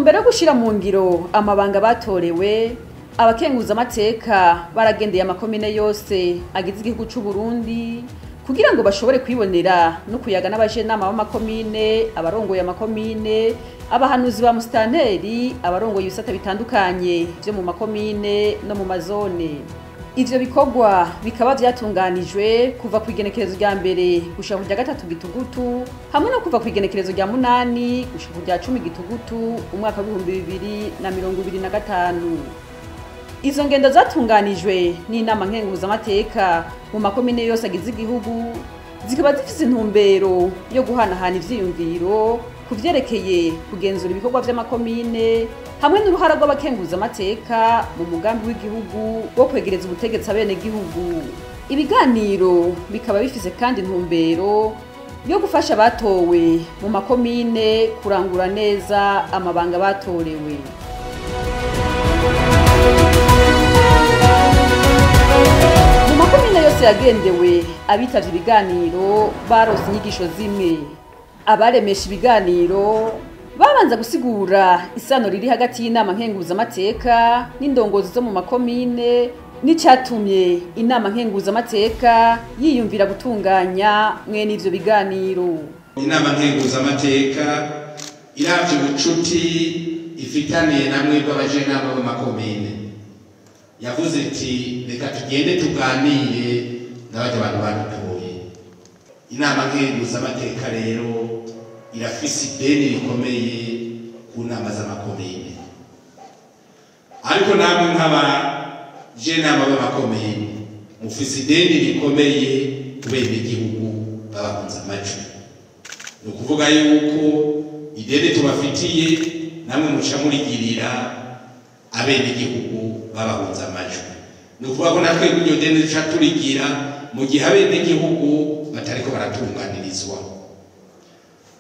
Mu ntumbero yo gushira mu ngiro amabanga batorewe, abakenguza amateka baragendeye amakomine yose agize igihugu c'u Burundi kugira ngo bashobore kwibonera no kuyaga n'abajenama b'amakomine, abarongoye amakomine, abahanuzi ba musitanteri, abarongoye ibisata bitandukanye vyo mu makomine no mu mazone. Ivyo bikorwa bikaba vyatunganijwe kuva ku igenekerezo rya 1 gushika ku rya 3 Gitugutu, hamwe no kuva ku igenekerezo rya 8 gushika ku rya 10 Gitugutu umwaka wa 2025. Izo ngendo zatunganijwe n'inama nkenguzamateka mu makomine yose agize igihugu, zikaba zifise intumbero yo guhanahana ivyiyumviro ku vyerekeye kugenzura ibikorwa vy'amakomine hamwe n'uruhara rw'abakenguzamateka mu mugambi w'igihugu wo kwegereza ubutegetsi abenegihugu. Ibiganiro bikaba bifise kandi intumbero yo gufasha abatowe mu makomine kurangura neza amabanga batorewe. Mu makomine yose yagendewe, abitavye ibiganiro baronse inyigisho zimwe. Abaremesha ibiganiro babanza gusigura isano riri hagati y'inama nkenguzamateka n'indongozi zo mu makomine, n'icatumye inama nkenguzamateka yiyumvira gutunganya mwene ivyo biganiro. Inama nkenguzamateka iravye ubucuti ifitaniye namwe bw'abajenama b'amakomine, yavuze iti: "Reka tugende tuganire n'abajya abantu badutoye." Inama nkenguzamateka rero irafise ideni rikomeye ku nama z'amakomine, ariko namwe nk'abajenama b'amakomine mufise ideni rikomeye ku benegihugu babahunze amajwi. Ni ukuvuga yuko ideni tubafitiye namwe muca murigirira abenegihugu babahunze amajwi. Ni ukuvuga ko natwe iryo deni duca turigira mu gihe abenegihugu batariko baratunganirizwa.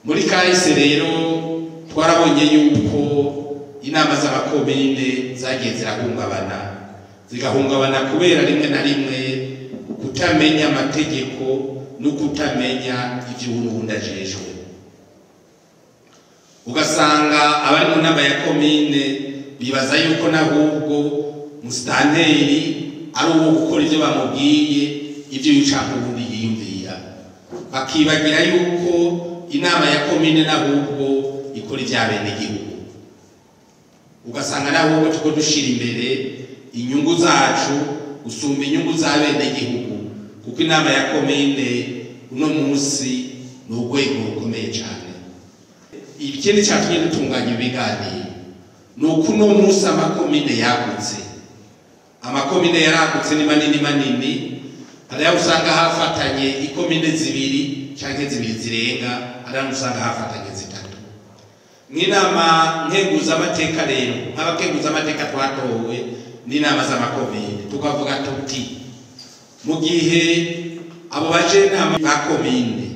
Muri kahise rero twarabonye yuko inama z'amakomine zagiye zirahungabana, zigahungabana kubera rimwe na rimwe kutamenya amategeko no kutamenya ivyo uwundi ajejwe. Ugasanga abari mu nama ya komine bibaza yuko n'ahubwo musitanteri ari uwo gukora ivyo bamubwiye, ivyo canke uwundi yiyumvira, bakibagira yuko inama ya komine n'ahubwo ikora ivy'abenegihugu. Ugasanga n'ahubwo tuko dushira imbere inyungu zacu gusumba inyungu z'abenegihugu, kuko inama ya komine uno munsi ni urwego rukomeye cane. Ikindi catumye dutunganya ibiganiro ni uko uno munsi amakomine yagutse. Amakomine yaragutse, ni manini manini. Hari aho usanga hafatanye ikomine zibiri canke zibiri zirenga, hari aho usanga hafatanye zitatu. Mw'inama nkenguzamateka rero, nk'abakenguzamateka twatowe n'inama z'amakomine, tukavuga tuti mu gihe abo bajenama ba komine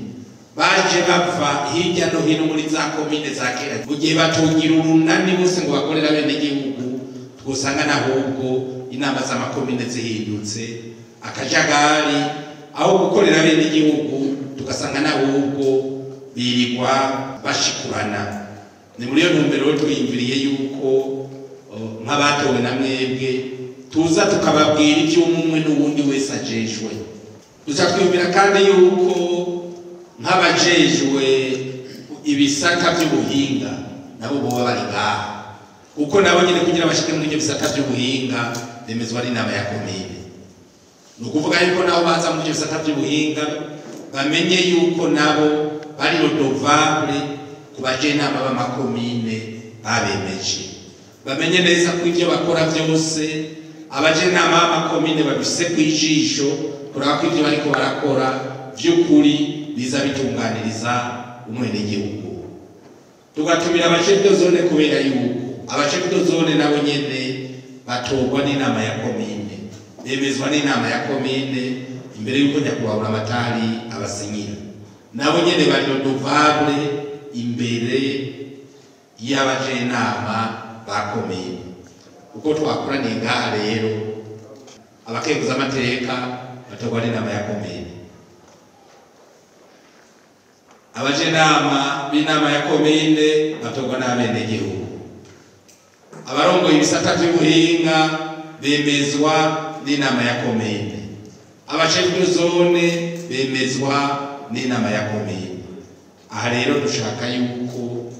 baje bava hirya no hino muri za komine za kera, mu gihe batogira urunani bose ngo bakorere abenegihugu, twosanga n'ahubwo inama z'amakomine zihindutse akajagari. Aho gukorera abenegihugu, tugasanga n'ahubwo birirwa bashikurana. Ni muri iyo ntumbero twiyumviriye yuko nk'abatowe na mwebwe tuza tukababwira iby'umwe n'uwundi wese ajejwe. Duca twiyumvira kandi yuko nk'abajejwe ibisata by'ubuhinga nabo boba bari ngaha, kuko nabo nyine kugira bashike muri ibyo bisata by'ubuhinga bemezwa n'inama ya komine. Ni ukuvuga yuko nabo baza muri ibyo bisata by'ubuhinga bamenye yuko nabo bari redevables ku bajenama b'amakomine babemeje, bamenye neza ko ibyo bakora byose abajenama b'amakomine babise ku ijisho, kuraba ko ibyo bariko barakora vy'ukuri biza bitunganiriza umwenegihugu. Tugatumira aba chefs de zone kubera yuko aba chefs de zone nabo nyene batorwa n'inama ya komine, bemezwa n'inama ya komine imbere yuko nyakubahwa Buramatari abasinyira. Nabo nyene bari redevables imbere y'abajenama ba komine. Uko twakoraniye ngaha rero, abakenguzamateka batorwa n'inama ya komine, abajenama b'inama ya komine batorwa n'abenegihugu. Abarongoye ibisata by'ubuhinga bemezwa n'inama ya komine. Abashefu de zone bemezwa n'inama ya komine. Aha rero dushaka yuko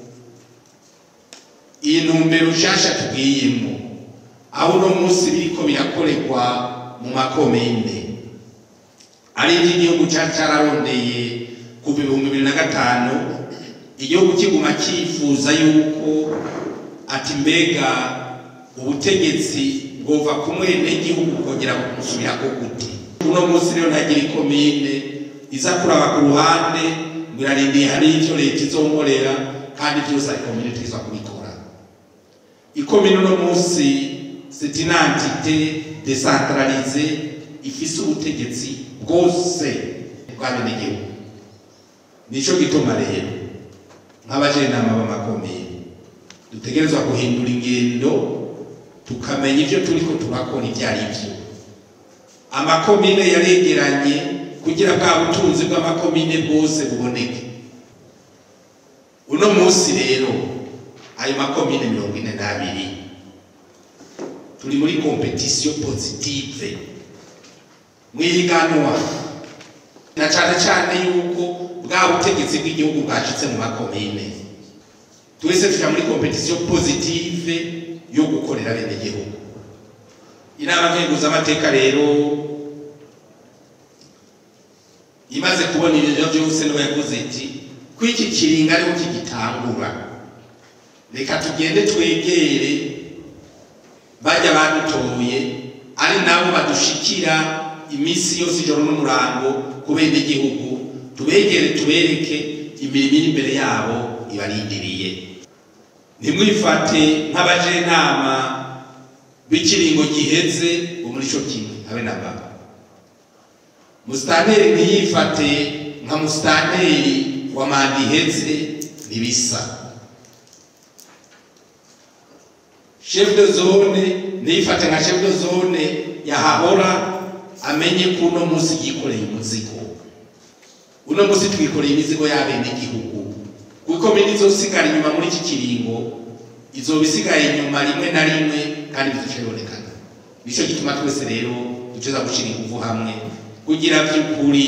iyi ntumbero nshasha tugiyemo, aho uno munsi biriko birakorerwa mu makomine, ari iby'igihugu cararondeye kuva 2005, igihugu kiguma cyifuza yuko ati mbega ubutegetsi bwova ku mwenegihugu kongera kumusubirako gute. Uno munsi rero ntagira ikomine iza kuraba ku ruhande ngo irarindiye hari ivyo leta izonkorera, kandi vyose ari komine tuza kubikora. Ikomine uno munsi c'est une entité décentralisée ifise ubutegetsi bwose bw'abenegihugu. Nico gituma rero nk'abajenama b'amakomine dutegerezwa guhindura ingendo, tukamenya ivyo turiko turakora ivyo ari vyo. Amakomine yaregeranye kugira bwa butunzi bw'amakomine bwose buboneke. Uno munsi rero ayo makomine 42 turi muri competition positive, mwihiganwa, na cane cane yuko bwa butegetsi bw'igihugu bwashitse mu makomine. Twese tuja muri competition positive yo gukorera bene gihugu. Inama nkenguzamateka rero imaze kubona ibyo byose, niwe yavuze iti ko iki kiringa ariho kigitangura, reka tugende twegere bajya badutoye, ari nabo badushikira iminsi yose ijoro n'umurango ku bene gihugu, tubegere tubereke imirimo iri imbere yabo ibarindiriye. Ntimwifate nk'abajenama b'ikiringo giheze ngo muri ico kimwe habe na baba. Musitanteri ntiyifate nka musitanteri wa manda iheze, ntibisa. Chef de zone ntiyifate nka chef de zone yahahora, amenye ko uno munsi yikoreye umuzigo. Uno munsi twikoreye imizigo y'abenegihugu, kuko mini izosigara inyuma muri iki kiringo izoba isigaye inyuma rimwe na rimwe, kandi bizoca bibonekana. Nico gituma twese rero duceza gushira inguvu hamwe kugira by'ukuri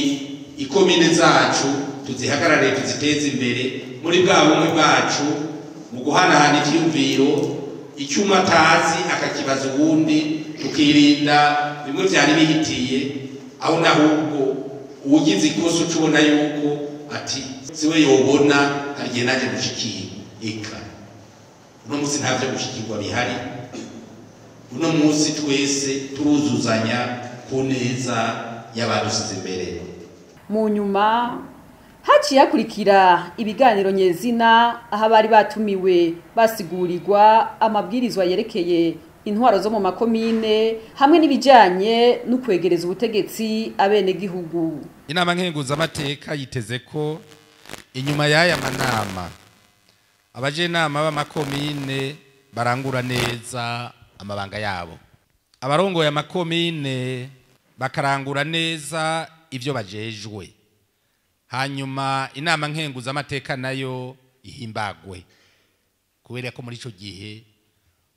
ikomine zacu tuzihagarare, tuziteze imbere muri bwa bumwe bwacu, mu guhanahana ivyiyumviro, icyuma atazi akakibaza uwundi, tukirinda bimwe vyari bihitiye aho nahubwo uwugize ikosa uca ubona yuko ati siwe yobona hari igihe naje gushikirwa. Eka uno munsi nta vyo gushikirwa bihari, uno munsi twese turuzuzanya ku neza y'abadusize imbere. Mu nyuma haciye hakurikira ibiganiro nyezina, aho abari batumiwe basigurirwa amabwirizwa yerekeye intwaro zo mu makomine hamwe n'ibijanye no kwegereza ubutegetsi abenegihugu. Inama nkenguzamateka yiteze ko inyuma y'aya manama abajenama b'amakomine barangura neza amabanga yabo, abarongoye amakomine bakarangura neza ivyo bajejwe, hanyuma inama nkenguzamateka nayo ihimbagwe, kubera ko muri ico gihe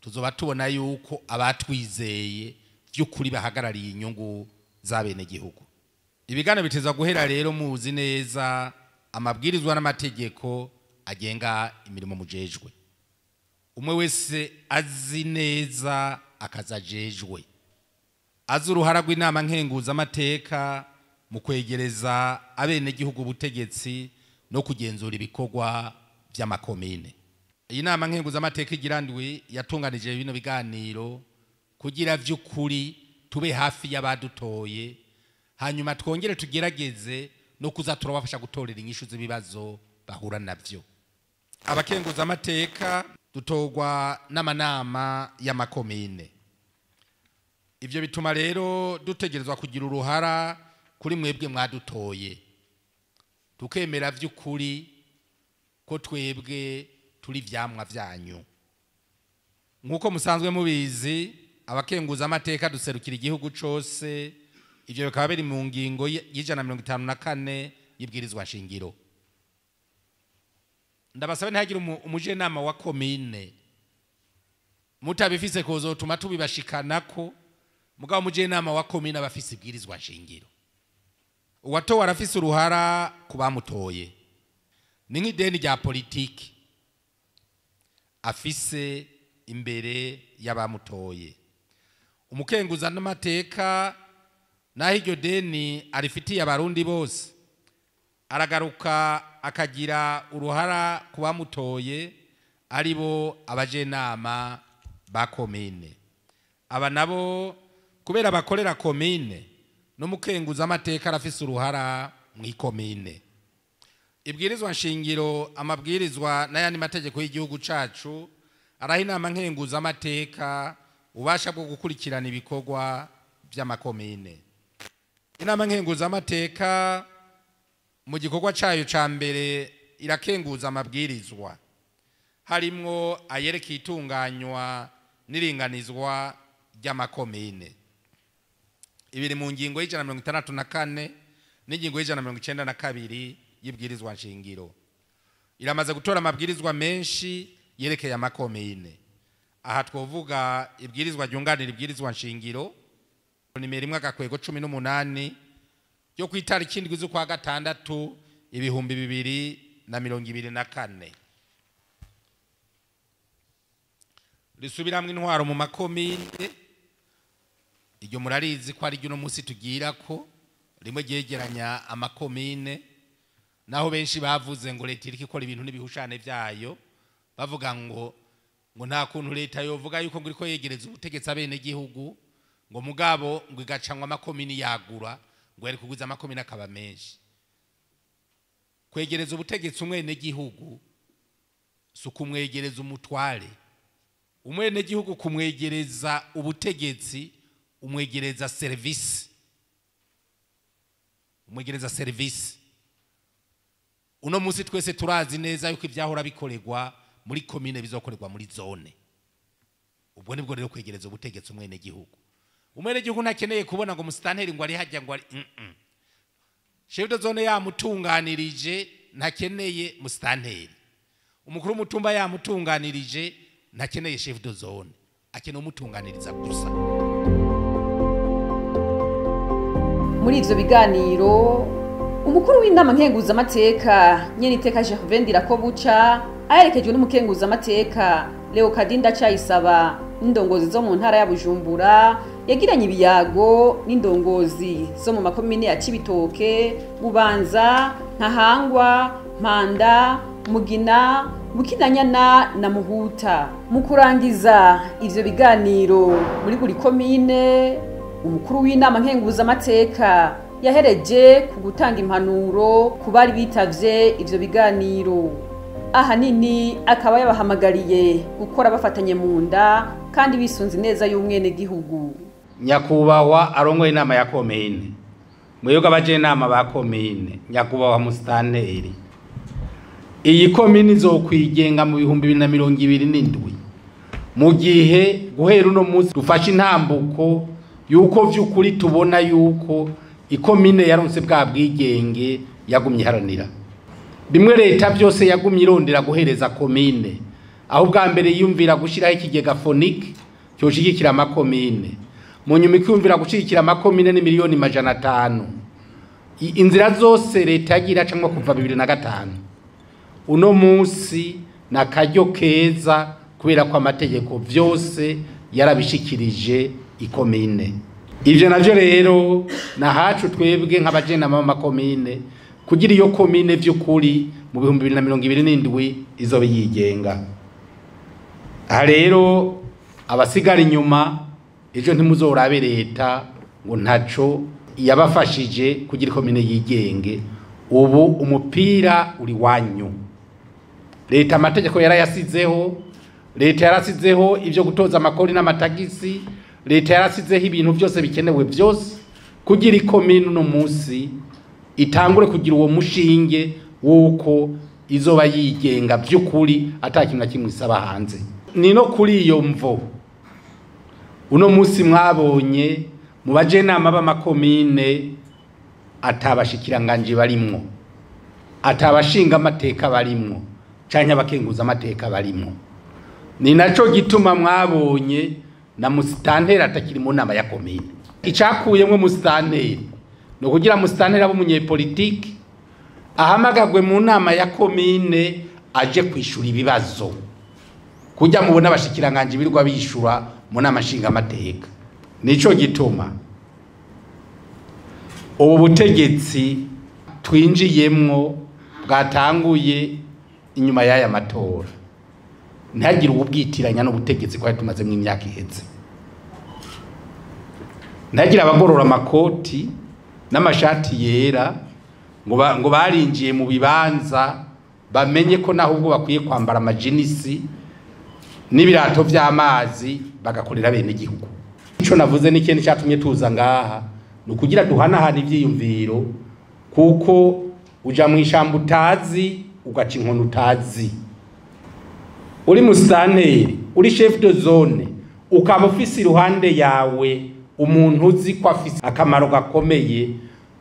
tuzoba tubona yuko abatwizeye by'ukuri bahagarariye inyungu z'abenegihugu. Ibiganiro biteza guhera rero muzi neza amabwirizwa n'amategeko agenga imirimo mujejwe. Umwe wese azi neza akazajejwe, azi uruhara rw'inama nkenguzamateka mu kwegereza abenegihugu ubutegetsi no kugenzura ibikorwa by'amakomine. Iyi nama nkenguzamateka igira ndwi yatunganije bino biganiro kugira vy'ukuri tube hafi y'abadutoye, hanyuma twongere tugerageze no kuza turabafasha gutorera inyishu z'ibibazo bahura navyo. Abakenguzamateka dutorwa n'amanama y'amakomine. Ivyo bituma rero dutegerezwa kugira uruhara kuri mwebwe mwadutoye, tukemera vy'ukuri ko twebwe turi vyamwa vyanyu. Nkuko musanzwe mubizi, abakenguzamateka duserukira igihugu cose, ivyo bikaba biri mu ngingo y'154 y'ibwirizwa nshingiro. Ndabasaba ntihagire umujenama wa komine Mutabifise kozotuma tubibashikanako. Mugabo umujenama wa komine abafise ibwirizwa nshingiro. Uwatowe arafise uruhara ku bamutoye, ni nk'ideni rya politiki afise imbere y'abamutoye. Umukenguza n'amateka naho iryo deni arifitiye abarundi bose, aragaruka akagira uruhara ku bamutoye aribo abajenama ba komine. Aba nabo kubera bakorera komine, n'umukenguza amateka arafise uruhara mu ikomine. Ibwirizwa nshingiro, amabwirizwa n'ayandi mategeko y'igihugu cacu araha inama nkenguza amateka ubasha bwo gukurikirana ibikorwa by'amakomine. Inama nkenguza amateka mu gikorwa cayo ca mbere irakenguza amabwirizwa, harimwo ayerekeye itunganywa n'iringanizwa ry'amakomine. Ibiri mu ngingo y'164 n'ingingo y'192 y'ibwirizwa nshingiro. Iramaze gutora amabwirizwa menshi yerekeye amakomine. Aha twovuga ibwirizwa ryunganira ibwirizwa nshingiro nimero 1-18 yo ku itariki 7 z'ukwa gatandatu 2024, risubiramwo intwaro mu makomine. Iryo murarizi ko ari ryo uno munsi tugira ko rimwe ryegeranya amakomine, naho benshi bavuze ngo leta iriko ikora ibintu n'ibihushane vyayo, bavuga ngo nta kuntu leta yovuga yuko ngo iriko yegereza ubutegetsi abenegihugu, ngo mugabo ngo igacanwa amakomini yagura, ngo yari kuguza amakomine akaba menshi. Kwegereza ubutegetsi umwenegihugu si ukumwegereza umutware. Umwenegihugu kumwegereza ubutegetsi, umwegereza service. Umwegereza service. Uno munsi twese turazi neza yuko ivyahora bikorerwa muri komine bizokorerwa muri zone. Ubwo nibwo rero kwegereza ubutegetsi umwenegihugu. Umwenegihugu ntakeneye kubona ngo musitanteri ngo ari hajya ngo ari Chef de zone yamutunganirije, ntakeneye musitanteri. Umukuru w'umutumba yamutunganirije, ntakeneye chef de zone, akeneye umutunganiriza gusa. Muri ivyo biganiro umukuru w'inama nkenguza amateka Nyeniteka Gervais Ndirakobuca aherekejwe n'umukenguza amateka Leokadi Ndacayisaba n'indongozi zo mu ntara ya Bujumbura yagiranye ibiyago n'indongozi zo mu makomine ya Cibitoke, Bubanza, Ntahangwa, Mpanda, Mugina, Bukinanyana na Muhuta. Mu kurangiza ivyo biganiro muri buri komine, umukuru w'inama nkenguza amateka yahereje ku gutanga impanuro ku bari bitavye ivyo biganiro. Ahanini akaba yabahamagariye gukora bafatanye mu nda kandi bisunze neza y'umwene gihugu. Nyakubahwa arongoye inama ya komine, mwebwe abajenama ba komine, nyakubahwa musitanteri, iyi komine izokwigenga mu 2027 mu gihe guhera uno munsi dufashe intambuko yuko vy'ukuri tubona yuko ikomine yaronse bwa bwigenge yagumye iharanira. Bimwe leta byose yagumye irondera guhereza komine, aho bwa mbere yiyumvira gushiraho ikigega fonike cyoshigikira amakomine, mu nyuma ikiyumvira gushigikira amakomine ni miliyoni 500. Inzira zose leta yagira cyangwa kuva 2005 uno munsi na karyo keza kubera ko amategeko vyose yarabishikirije ikomine. Ivyo navyo rero na hacu twebwe nk'abajenama b'amakomine kugira iyo komine vy'ukuri mu 2027 izobe yigenga. Aha rero abasigara inyuma ejo ntimuzorabe leta ngo ntaco yabafashije kugira ikomine yigenge. Ubu umupira uri wanyu. Leta amategeko yarayasizeho, leta yarasizeho ivyo gutoza amakori n'amatagisi, leta yarasizeho ibintu byose bikenewe byose kugira ikomine uno munsi itangure kugira uwo mushinge wuko izoba yigenga by'ukuri ata kintu na kimwe isaba hanze. Ni no kuri iyo mvo uno munsi mwabonye mu bajenama b'amakomine atabashikiranganje barimwo, atabashinga amateka barimwo, canke abakenguza amateka barimwo. Ni naco gituma mwabonye na musitanteri atakiri mu nama ya komine. Icakuyemwo musitanteri ni ukugira musitanteri abe umunyepolitiki ahamagagwe mu nama ya komine aje kwishura ibibazo, kujya mubona abashikiranganje birirwa bishura mu nama nshingamateka. Nico gituma ubu butegetsi twinjiyemwo bwatanguye inyuma y'aya matora, ntihagire uwubwitiranya n'ubutegetsi twari tumazemwo imyaka iheze. Ntihagire abagorora amakoti n'amashati yera ngo barinjiye mu bibanza, bamenye ko naho ubwo bakwiye kwambara amajinisi n'ibirato vy'amazi bagakorera bene igihugu. Ico navuze n'ikindi cyatumye tuza ngaha ni ukugira duhanahana ivyiyumviro, kuko uja mw'ishamba utazi ugaca inkono utazi. Uri musitanteri, uri chef de zone, ukaba ufise iruhande yawe umuntu uzi ko afise akamaro gakomeye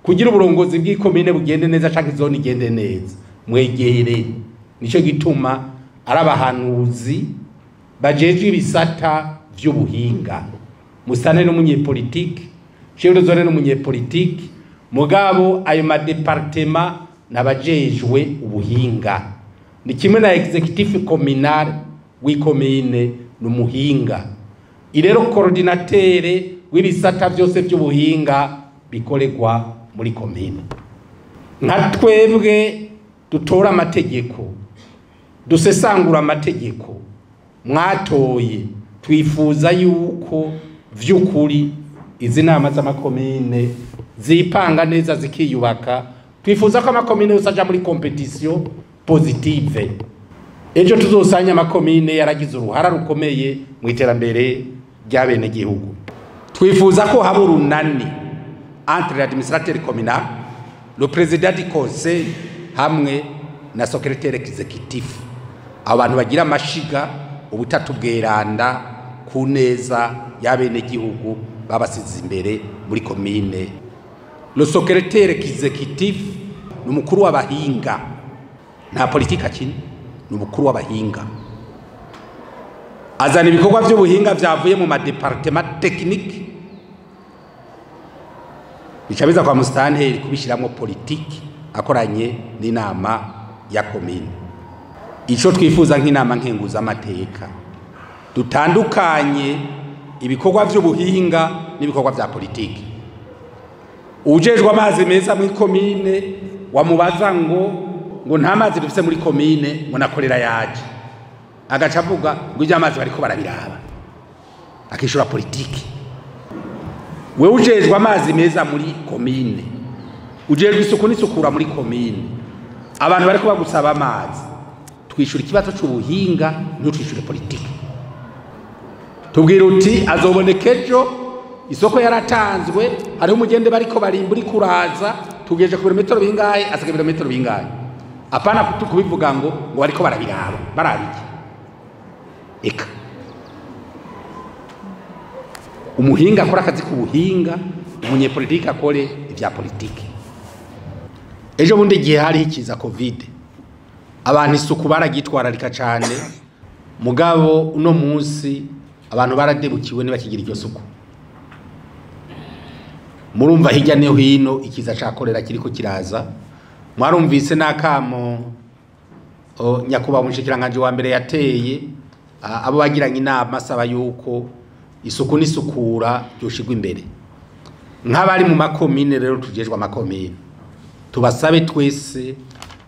kugira uburongozi bw'ikomine bugende neza canke zone igende neza, mwegere. Nico gituma ari abahanuzi bajejwe ibisata vy'ubuhinga. Musitanteri n'umunyepolitike, chef de zone n'umunyepolitike, mugabo ayo madepartema n'abajejwe ubuhinga. Ni kimwe na executif communal w'ikomine n'umuhinga. Irero coordinateur w'ibisata vyose vy'ubuhinga bikoregwa muri komine. Nka twebwe dutora amategeko, dusesangura amategeko mwatoye, twifuza yuko vy'ukuri izi nama z'amakomine zipanga neza zikiyubaka. Twifuza ko amakomine yose aja muri competition positive. Ejo tuzosanya amakomine yaragize uruhara rukomeye mu iterambere ry'abenegihugu. Twifuza ko haba urunani entre l'administrateur communal, le président du conseil hamwe na secrétaire exécutif. Abo bantu bagira amashiga ubutatu bweranda ku neza y'abenegihugu babasize imbere muri komine. Le secrétaire exécutif ni umukuru w'abahinga, nta politika akina, ni umukuru w'abahinga. Azana ibikorwa by'ubuhinga vyavuye mu madepartement technique, bica biza kwa musitanteri kubishiramwo politiki akoranye n'inama ya komine. Ico twifuza nk'inama nkenguzamateka, dutandukanye ibikorwa vy'ubuhinga n'ibikorwa vya politiki. Ujejwe amazi meza muri komine wamubaza ngo nta mazi dufise muri komine, ngo nakorera yaje, agaca avuga ngo ivyo amazi bariko barabiraba, akishura politiki. Wewe ujejwe amazi meza muri komine, ujejwe isuku n'isukura muri komine, abantu bariko bagusaba amazi, twishura ikibazo c'ubuhinga ntutwishure politiki. Tubwira uti azoboneka ejo, isoko yaratanzwe, hariho umugende bariko barimbura kuraza, tugeje ku birometero bingahe, asigaye ibirometero bingahe. Apana kubivuga ngo bariko barabiraba, barabiki. Eka umuhinga akora akazi k'ubuhinga, umunyepolitiki akore ivya politiki. Ejo bundi igihe hari ikiza Covid, abantu isuku baragitwararika cane, mugabo uno munsi abantu baradebukiwe ntibakigira iryo suku. Murumva hirya no hino ikiza ca korera kiriko kiraza. Mwarumvise n'akamo nyakubahwa umushikiranganji wa mbere yateye abo bagiranye inama asaba yuko isuku n'isukura ryoshirwa imbere. Nk'abari mu makomine rero tujejwe amakomine, tubasabe twese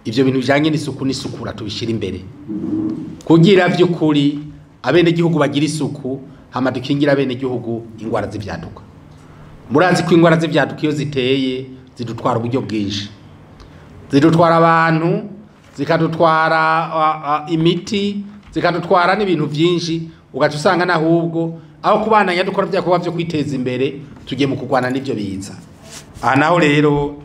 ivyo bintu bijanye n'isuku n'isukura tubishira imbere, kugira vy'ukuri abenegihugu bagira isuku, hama dukingira abenegihugu ingwara z'ivyaduka. Murazi ko ingwara z'ivyaduka iyo ziteye zidutwara uburyo bwinshi, zidutwara abantu, zikadutwara imiti, zikadutwara n'ibintu vyinshi, ugaca usanga nahubwo aho kubandanya dukora vyakorwa vyo kwiteza imbere tugiye mu kurwana n'ivyo biza. Aha naho rero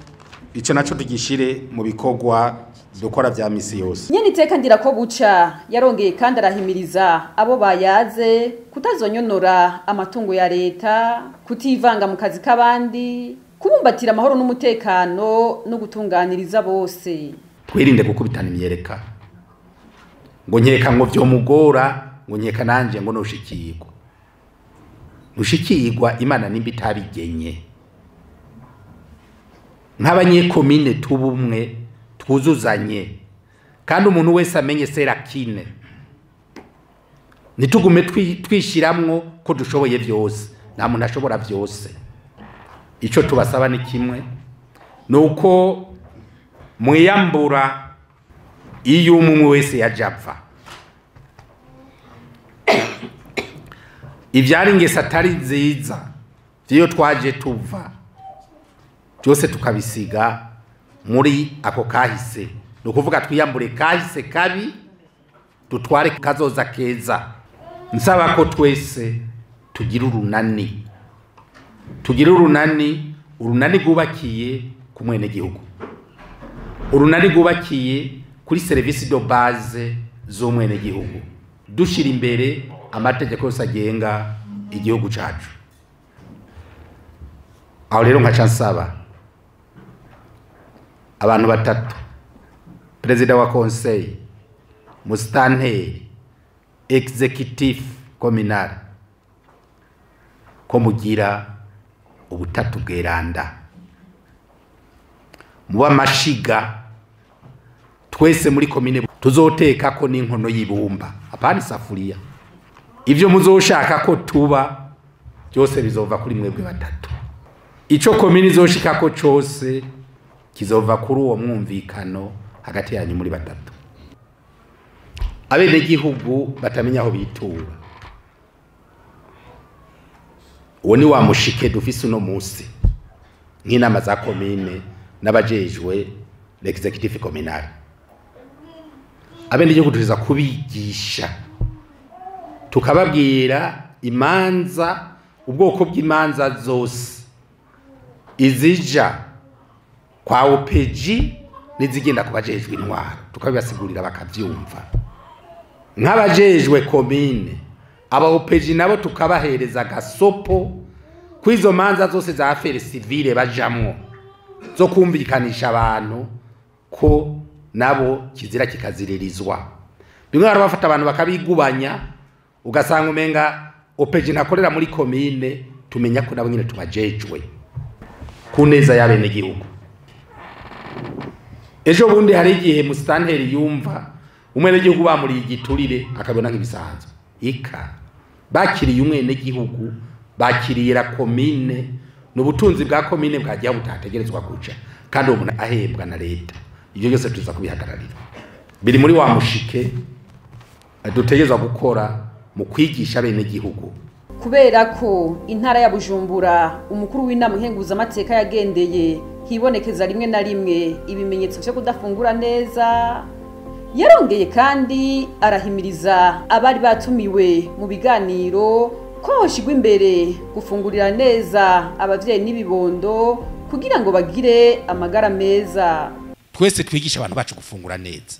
ico naco tugishire mu bikorwa dukora vya misi yose. Nyene iteka Ndirakobuca yarongeye kandi arahimiriza abo bayaze kutazonyonora amatungo ya leta, kutivanga mu kazi k'abandi, kubumbatira amahoro n'umutekano no gutunganiriza bose. Twirinde gukubitana imyereka ngo nkeka ngo vyomugora ngo nkeka nanje ngo noshikirwa. Nushikirwa Imana nimba itabigenye. Nk'abanyekomine tubumwe twuzuzanye, kandi umuntu wese amenye serakine, ntitugume twishiramwo ko dushoboye byose. Nta muntu ashobora byose. Ico tubasaba ni kimwe, nuko mwiyambura iyo umwe wese yajapfa. Ivyari ingeso atari nziza vyo twaje tuva byose tukabisiga muri ako kahise. Ni ukuvuga twiyambure kahise kabi dutware kazoza keza. Nsaba ko twese tugira urunani, tugira urunani, urunani rwubakiye ku mwene gihugu, urunani rwubakiye kuri service de base z'umwene gihugu, dushira imbere amategeko yose agenga igihugu cacu. Aho rero nkaca nsaba abantu batatu: perezida wa conseil, musitanteri, executif communal, ko mugira ubutatu bweranda, muba amashiga twese muri komine tuzoteka ko n'inkono y'ibumba, apana isafuriya. Ivyo muzoshaka ko tuba byose bizova kuri mwebwe batatu. Ico komine izoshika ko cose kizova kuri uwo mwumvikano hagati yanyu muri batatu. Abenegihugu batamenya aho bitura, uwo ni wa mushike dufise uno musi nk'inama za komine n'abajejwe l'executif communal. Abenegihugu tuza kubigisha, tukababwira imanza, ubwoko bw'imanza zose, izija kwa OPG n'izigenda kubajejwe intwaro, tukabibasigurira bakavyumva. Nk'abajejwe komine, aba OPG nabo tukabahereza gasopo kwizo manza zose za affaires civile bajamwo, zo kumvikanisha abantu ko nabo kizira kikaziririzwa. Bimwe barabafata abantu bakabigubanya, ugasanga umenga OPG ntakorera muri komine. Tumenya ko nabo nyine tubajejwe ku neza y'abenegihugu. Ejo bundi hari igihe musitanteri yumva umwenegihugu bamuriye igiturire akabona nk'ibisanzwe. Ika bakiriye umwenegihugu, bakiriye la komine, n'ubutunzi bwa komine bwagiye butategerezwa guca, kandi uwo muntu ahembwa na leta. Ibyo byose tuza kubihagararira, biri muri wa mushike dutegerezwa gukora mu kwigisha abenegihugu. Kubera ko intara ya Bujumbura umukuru w'inama nkenguzamateka yagendeye hibonekeza rimwe na rimwe ibimenyetso vyo kudafungura neza, yarongeye kandi arahimiriza abari batumiwe mu biganiro ko hoshigwa imbere gufungurira neza abavyeyi n'ibibondo kugira ngo bagire amagara meza. Twese twigisha abantu bacu gufungura neza.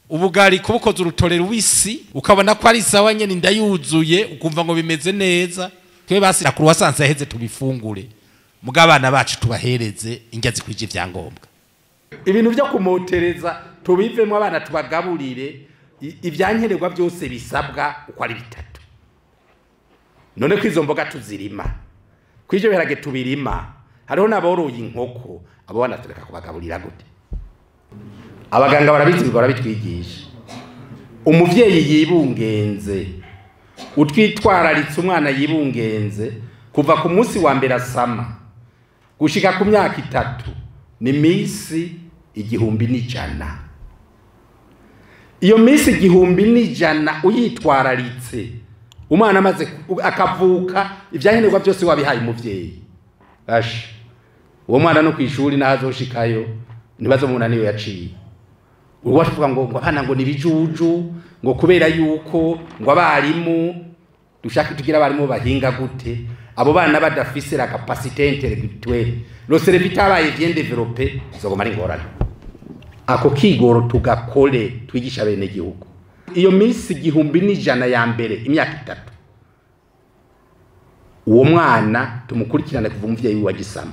Ubugari kubukoza urutore rubisi ukabona ko ari sawa nyene indayuzuye, ukumva ngo bimeze neza. Twe basira ku wasanze aheze tubifungure, mugabana bacu tubahereze indya zikwije ivyangombwa. Ibintu vyo kumotereza tubivemo, abana tubagaburire ivyankenerwa byose bisabwa uko ari bitatu. None ko izo mboga tuzirima, kw'ivyo biharage tubirima, hariho n'aboroye inkoko, abo bana tureka kubagaburira gute? Abaganga barabizi, barabitwigisha. Umuvyeyi yibungenze, utwitwararitse umwana yibungenze kuva ku munsi wa mbere asama gushika ku myaka 3 ni misi 1100. Iyo misi 1100 uyitwararitse, umwana amaze akavuka ivyankenerwa byose wabihaye umuvyeyi. Ash, uwo mwana no kwishuri nazoshikayo ntibazomubona niyo yaciye. Uwavuga ngo abana ngo nibijuju, ngo kubera yuko ngo abarimu dushaka tugira abarimu bahinga gute, abo bana badafise la capacité intellectuelle, lo cerveau itabaye bien développé, izogoma ari ingorane. Ako kigoro tugakore twigisha bene gihugu. Iyo minsi 1100 ya mbere, imyaka 3, uwo mwana tumukurikirane kuva umuvyeyi wa gisama.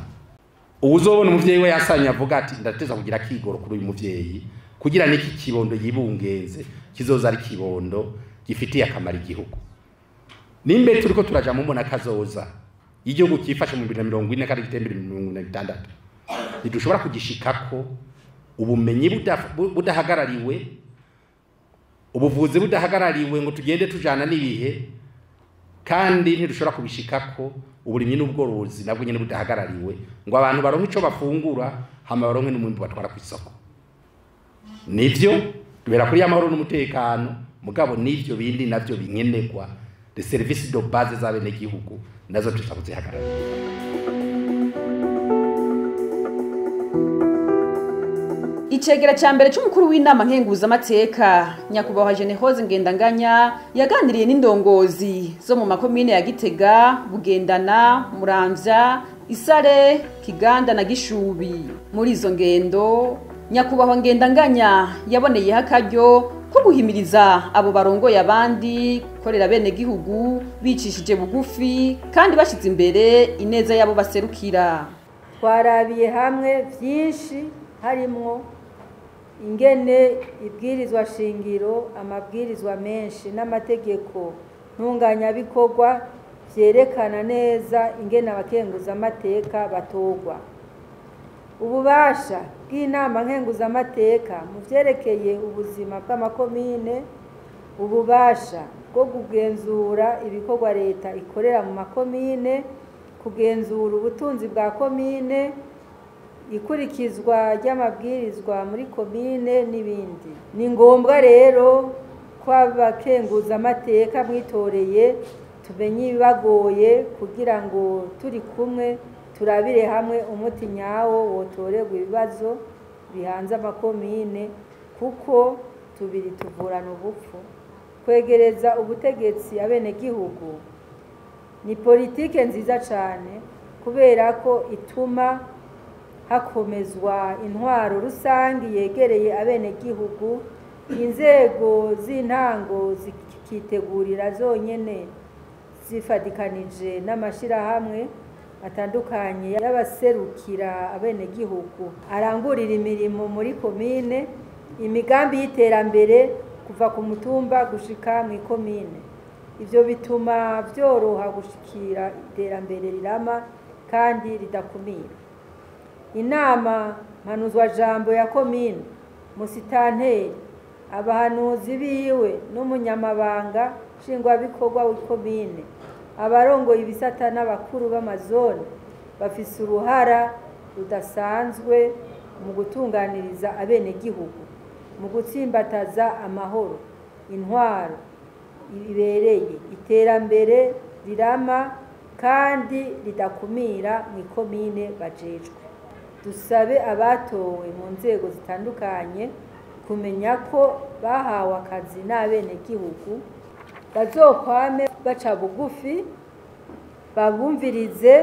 Uwuzobona umuvyeyi we yasanye avuga ati ndateza kugira kigoro kuri uyu muvyeyi kugira niki kibondo yibungenze kizoza ari kibondo gifitiye akamaro igihugu. Nimbe turiko turaja mu mbona kazoza igihugu cyifashe mu 2040 kandi gitembere mu 2060, ntidushobora kugishikako ubumenyi budahagarariwe, ubuvuzi budahagarariwe ngo tugende tujana n'ibihe, kandi ntidushobora kubishikako uburimyi n'ubworozi nabwo nyene budahagarariwe ngo abantu baronke ico bafungura hama baronke n'umwimbu batwara ku isoko. Nivyo tubera kuri amahoro n'umutekano, mugabo nivyo bindi navyo binkenegwa, de service de base z'abenegihugu nazo tuzabuzihagarara. Icegera ca mbere c'umukuru w'inama nkenguzamateka nyakubahwa Generose Ngendanganya yaganiriye n'indongozi zo mu makomine ya Gitega, Bugendana, Muramvya, Isare, Kiganda na Gishubi. Muri izo ngendo nyakubahwa Ngendanganya yaboneyeho akaryo ko guhimiriza abo barongoye abandi gukorera bene gihugu bicishije bugufi kandi bashize imbere ineza yabo baserukira. Twarabiye hamwe vyinshi harimwo ingene ibwirizwa shingiro, amabwirizwa menshi n'amategeko ntunganyabikorwa vyerekana neza ingene abakenguzamateka batogwa. Ububasha bw'inama nkenguzamateka mu vyerekeye ubuzima bw'amakomine, ububasha bwo kugenzura ibikorwa leta ikorera mu makomine, kugenzura ubutunzi bwa komine, ikurikizwa ry'amabwirizwa muri komine n'ibindi. Ni ngombwa rero ko abakenguzamateka mwitoreye tumenye ibibagoye kugira ngo turi kumwe turabire hamwe umuti nyawo wotorerwa ibibazo bihanze amakomine, kuko tubiri tuvurana ubupfu. Kwegereza ubutegetsi abenegihugu ni politike nziza cane kubera ko ituma hakomezwa intwaro rusangi yegereye abenegihugu, inzego z'intango zikitegurira zonyene zifadikanije n'amashirahamwe atandukanye y'abaserukira abenegihugu arangurira imirimo muri komine, imigambi y'iterambere kuva ku mutumba gushika mu ikomine. Ivyo bituma vyoroha gushikira iterambere rirama kandi ridakumira. Inama mpanuzwajambo ya komine, musitanteri, abahanuzi biwe n'umunyamabanga nshingwabikorwa w'ikomine, abarongoye ibisata n'abakuru b'amazone bafise uruhara rudasanzwe mu gutunganiriza abenegihugu, mu gutsimbataza amahoro, intwaro ibereye, iterambere rirama kandi ridakumira mu ikomine bajejwe. Dusabe abatowe mu nzego zitandukanye kumenya ko bahawe akazi n'abenegihugu, bazokwame baca bugufi, babumvirize,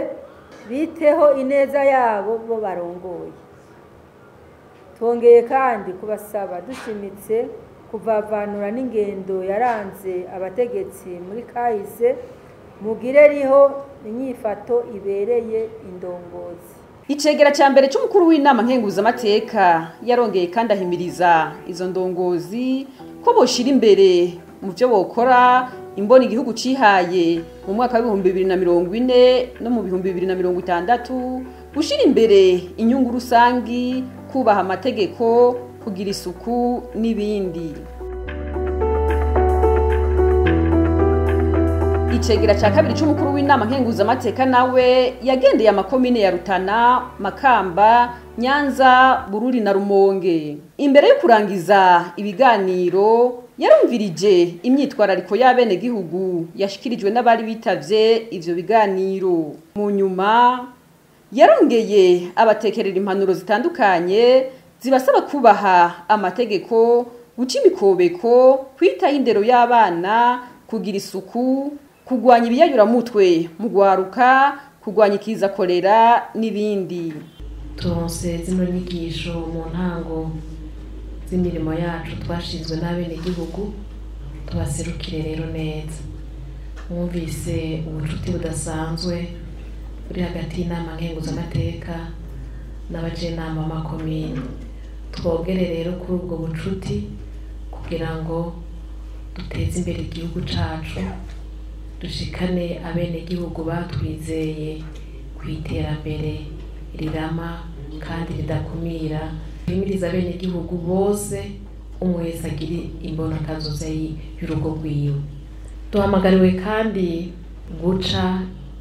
biteho ineza yabo bo barongoye. Twongeye kandi kubasaba dushimitse kuvavanura n'ingendo yaranze abategetsi muri kahise, mugire riho inyifato ibereye indongozi. Icegera ca mbere c'umukuru w'inama nkenguzamateka yarongeye kandi ahimiriza izo ndongozi ko boshira imbere mu vyo bokora imbona igihugu cihaye mu mwaka w'ibihumbi 2040 no mu 2060, gushira imbere inyungu rusangi, kubaha amategeko, kugira isuku n'ibindi. Icegera ca kabiri c'umukuru w'inama nkenguzamateka nawe yagendeye amakomine ya Rutana, Makamba, Nyanza, Bururi na Rumonge. Imbere yo kurangiza ibiganiro yarumvirije imyitwarariko y'abenegihugu yashikirijwe n'abari bitavye ivyo biganiro. Mu nyuma yarongeye abatekerera impanuro zitandukanye zibasaba kubaha amategeko, guca imikobeko, kwitaho indero y'abana, kugira isuku, kugwanya ibiyayuramutwe mu gwaruka, kugwanya ikiza kolera n'ibindi. Turonse zino nyigisho mu ntango z'imirimo yacu twashinzwe n'abenegihugu, tubaserukire rero neza. Mwumvise ubucuti budasanzwe buri hagati y'inama nkenguzamateka n'abajenama b'amakomine. Twogere rero kuri ubwo bucuti kugira ngo duteze imbere igihugu cacu, dushikane abenegihugu batwizeye ku iterambere rirama kandi ridakumira. Duhimirize abenegihugu bose, umwe wese agire imbonakazoza y'urugo rwiwe. Duhamagariwe kandi guca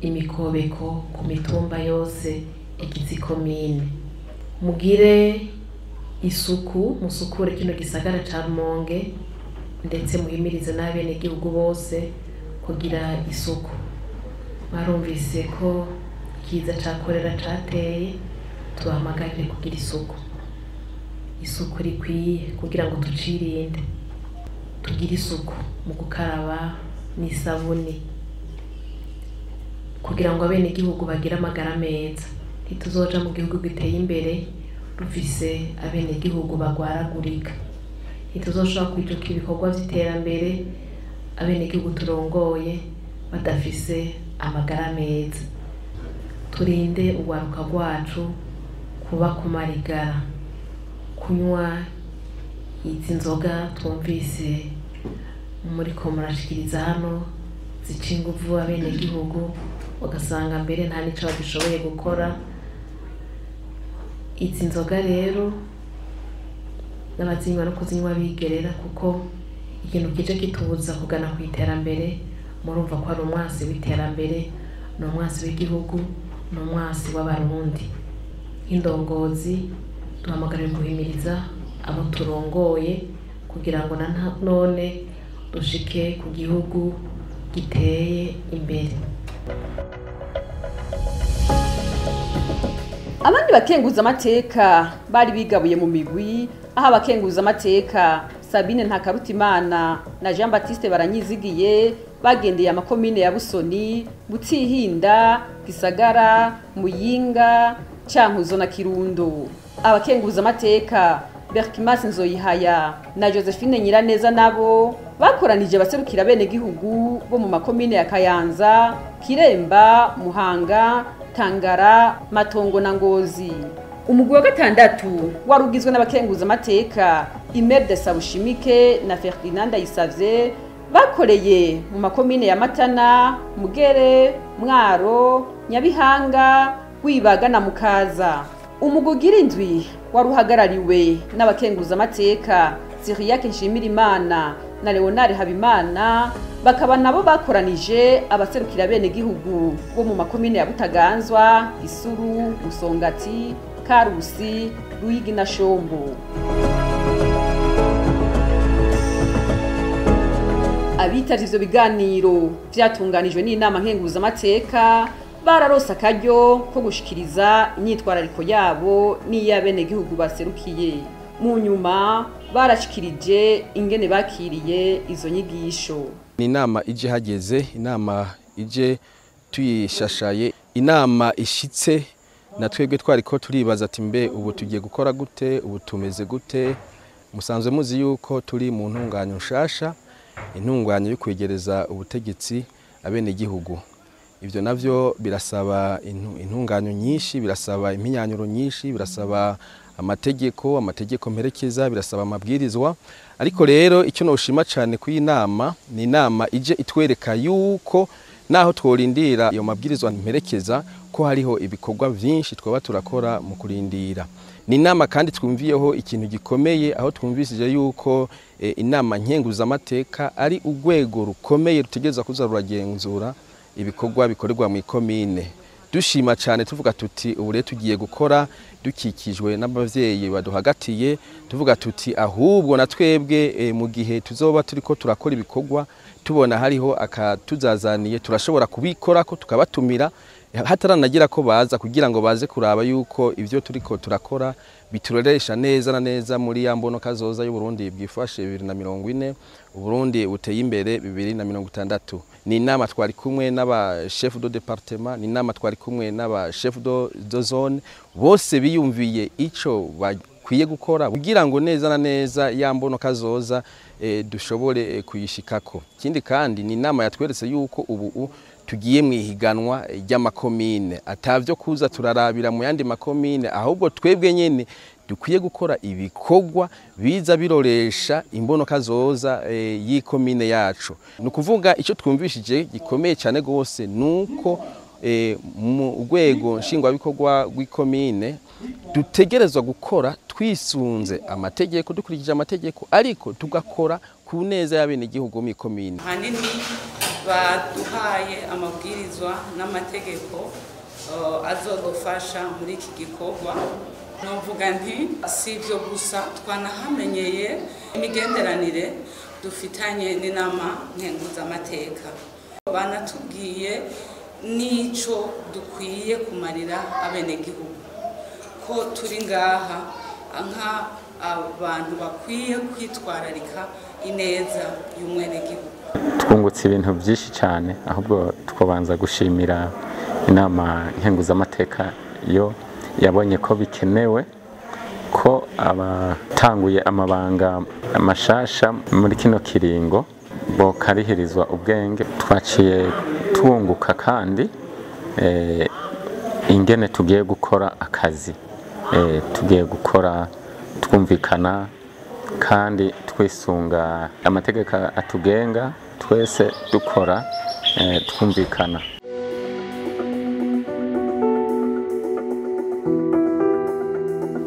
imikobeko ku mitumba yose igize ikomine. Mugire isuku, musukure kino gisagara ca Rumonge, ndetse muhimirize n'abenegihugu bose kugira isuku. Barumvise ko ikiza ca korera cateye, tubahamagarire kugira isuku, isuku rikwiye kugira ngo tucirinde. Tugire isuku mu gukaraba n'isabuni kugira ngo abenegihugu bagire amagara meza. Ntituzoja mu gihugu giteye imbere rufise abenegihugu bagwaragurika. Ntituzoshobora kwijuka ibikorwa vy'iterambere abenegihugu turongoye badafise amagara meza. Turinde urwaruka rwacu kuba kumarigara, kunywa izi nzoga twumvise muriko murashikiriza hano zica inguvu abenegihugu, ugasanga mbere nta nico bagishoboye gukora. Izi nzoga rero n'abazinywa no kuzinywa bigerera, kuko ikintu kije kitubuza kugana ku iterambere. Murumva ko ari umwasi w'iterambere, ni umwasi w'igihugu, ni umwasi w'abarundi. Nk'indongozi duhamagarira guhimiriza abo turongoye kugira ngo na none dushike ku gihugu giteye imbere. Abandi bakenguza amateka bari bigabuye mu migwi, aho abakenguza amateka Sabine Ntakarutimana na Jean Baptiste Baranyizigiye bagendeye amakomine ya Busoni, Butihinda, Gisagara, Muyinga, Cankuzo na Kirundo. Abakenguza amateka Berkimas Nzoyihaya na Josephine Nyiraneza nabo bakoranije baserukira bene gihugu bo mu makomine ya Kayanza, Kiremba, Muhanga, Tangara, Matongo na Ngozi. Umugwi wa gatandatu warugizwe n'abakenguza amateka Imelda Sabushimike na Ferdinand Ndayisavye bakoreye mu makomine ya Matana, Mugere, Mwaro, Nyabihanga, Rwibaga na Mukaza. Umugwi ugira indwi waruhagarariwe n'abakenguza amateka Cyriaque Nshimirimana na Leonard Habimana, bakaba nabo bakoranije abaserukira bene gihugu bo mu makomine ya Butaganzwa, Gisuru, Musongati, Karusi, Ruyigi na Shombo. Abitavye ivyo biganiro vyatunganijwe n'inama nkenguza amateka bararose akaryo ko gushikiriza imyitwarariko yabo n'iy'abenegihugu baserukiye. Mu nyuma barashikirije ingene bakiriye izo nyigisho. Ni inama ije hageze, inama ije tuyishashaye, inama ishitse na twebwe twariko turibaza ati mbe ubu tugiye gukora gute, ubu tumeze gute. Musanzwe muzi yuko turi mu ntunganyo nshasha, intungwanyo yo kwegereza ubutegetsi abenegihugu. Ivyo navyo birasaba intunganyo nyinshi, birasaba impinyanyuro nyinshi, birasaba amategeko, amategeko mperekeza, birasaba amabwirizwa. Ariko rero icyo noshima cyane ku inama, ni inama ije itwereka yuko naho tworindira iyo mabwirizwa mperekeza ko hariho ibikorwa byinshi twaba turakora mu kurindira. Ni inama kandi twumviyeho ikintu gikomeye, aho twumvishije yuko inama nkenguzamateka ari urwego rukomeye rutegerezwa kuza ruragenzura ibikorwa bikorerwa mu ikomine. Dushima cyane tuvuga tuti ubu rero tugiye gukora dukikijwe n'abavyeyi baduhagatiye, tuvuga tuti ahubwo na twebwe mu gihe tuzoba turiko turakora ibikorwa tubona hariho akatuzazaniye turashobora kubikora ko tukabatumira hataranagira ko baza, kugira ngo baze kuraba yuko ivyo turiko turakora bituroresha neza na neza muri ya mbono kazoza y'u Burundi bwifashe 2040, Uburundi buteye imbere 2060. Ni inama twari kumwe n'aba chef de département, ni inama twari kumwe n'aba chef de zone, bose biyumviye ico dukwiye gukora kugira ngo neza na neza ya mbono kazoza dushobore kuyishikako. Ikindi kandi ni inama yatweretse yuko ubu tugiye mu ihiganwa ry'amakomine, atavyo kuza turarabira mu yandi makomine, ahubwo twebwe nyene dukwiye gukora ibikorwa biza biroresha imbono kazoza y'ikomine yacu. Ni ukuvuga icyo twumvishije gikomeye cyane gose nuko mu rwego nshingwabikorwa rw'ikomine dutegerezwa gukora twisunze amategeko, dukurikije amategeko, ariko tugakora ku neza y'abenegihugu mu ikomine. Ahanini baduhaye amabwirizwa n'amategeko azodufasha muri iki gikorwa. Novuga nti si ibyo gusa, twanahamenyeye imigenderanire dufitanye n'inama nkenguzamateka. Banatubwiye n'ico dukwiye kumarira abenegihugu, ko turi ngaha nk'abantu bakwiye kwitwararika ineza y'umwenegihugu. Twungutse ibintu byinshi cyane, ahubwo twabanza gushimira inama nkenguzamateka yo yabonye ko bikenewe ko abatanguye amabanga amashasha muri kino kiringo bokarihirizwa ubwenge. Twaciye twunguka kandi ingene tugiye gukora akazi, tugiye gukora twumvikana kandi twisunga amategeko atugenga, twese dukora twumvikana.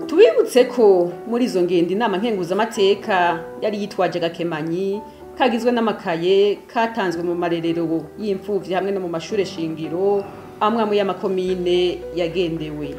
Tubibutse ko muri izo ngendo inama nkenguzamateka yari yitwaje agakemanyi kagizwe n'amakaye katanzwe mu marerero y'imfuvyi hamwe no mu mashure shingiro amwe amwe y'amakomine yagendewe.